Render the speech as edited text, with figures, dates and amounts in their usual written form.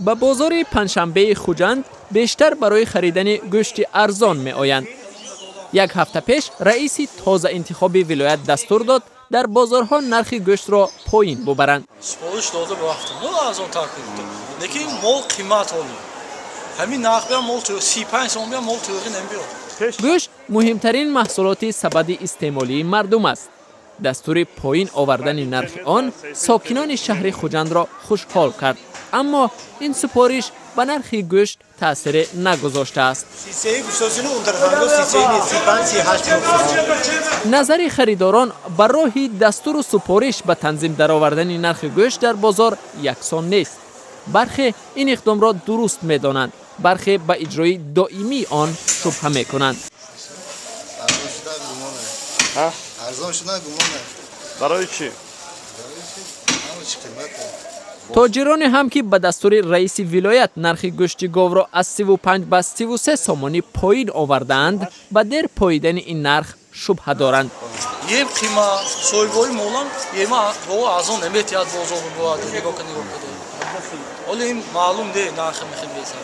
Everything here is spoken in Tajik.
Ба бозори Панҷшанбеи Хуҷанд бештар барои харидани гӯшти арзон меоянд. Як ҳафта пеш раиси тозаинтихоби вилоят дастур дод, дар бозорҳо нархи гӯштро поин бубаранд. Супориш дода рафтам, арзонтар кунед, лекин мол қимат. Ҳоло ҳамин нарх биям, мол 35 сом биям, мол тӯғӣ намебиёд. Гӯшт муҳимтарин маҳсулоти сабади истеъмолии мардум аст. Дастури поин овардани нархи он сокинони шаҳри Хуҷандро хушҳол кард, аммо ин супориш ба нархи гӯшт таъсире нагузоштааст. Назари харидорон ба роҳи дастуру супориш ба танзим даровардани нархи гӯшт дар бозор яксон нест. Бархе ин иқдомро дуруст медонанд, бархе ба иҷрои доимии он шубҳа мекунанд. Арзон шудан гумоне. Барои чӣ? Ҳама чӣ қимат. Тоҷироне ҳам, ки ба дастури раиси вилоят нархи гӯшти говро аз 35 ба 33 сомонӣ поин овардаанд, ба дер поидани ин нарх шубҳа доранд. Ем қимат, соҳибои молам ема гова арзон наметиҳад. Бозор бояд нигоҳ ка, нигоҳ када. Ҳоло ин маълум не, нархи мехел бесар.